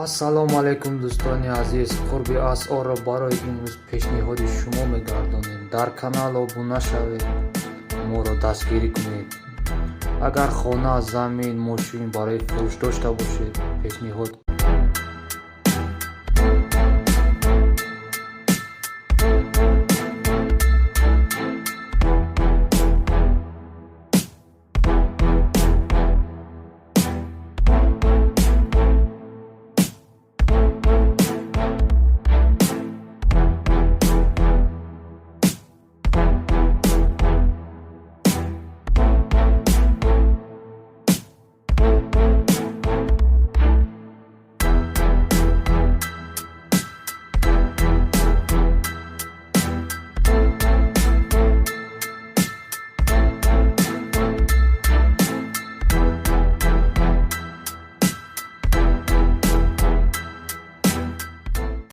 Ассалому алайкум, дӯстони азиз! Қурби асъорро барои имрӯз пешниҳоди шумо мегардонем. Дар канал обуна шавед, моро дастгирӣ кунед. Агар хона, замин, мошин барои фурӯш дошта бошед, пешниҳод.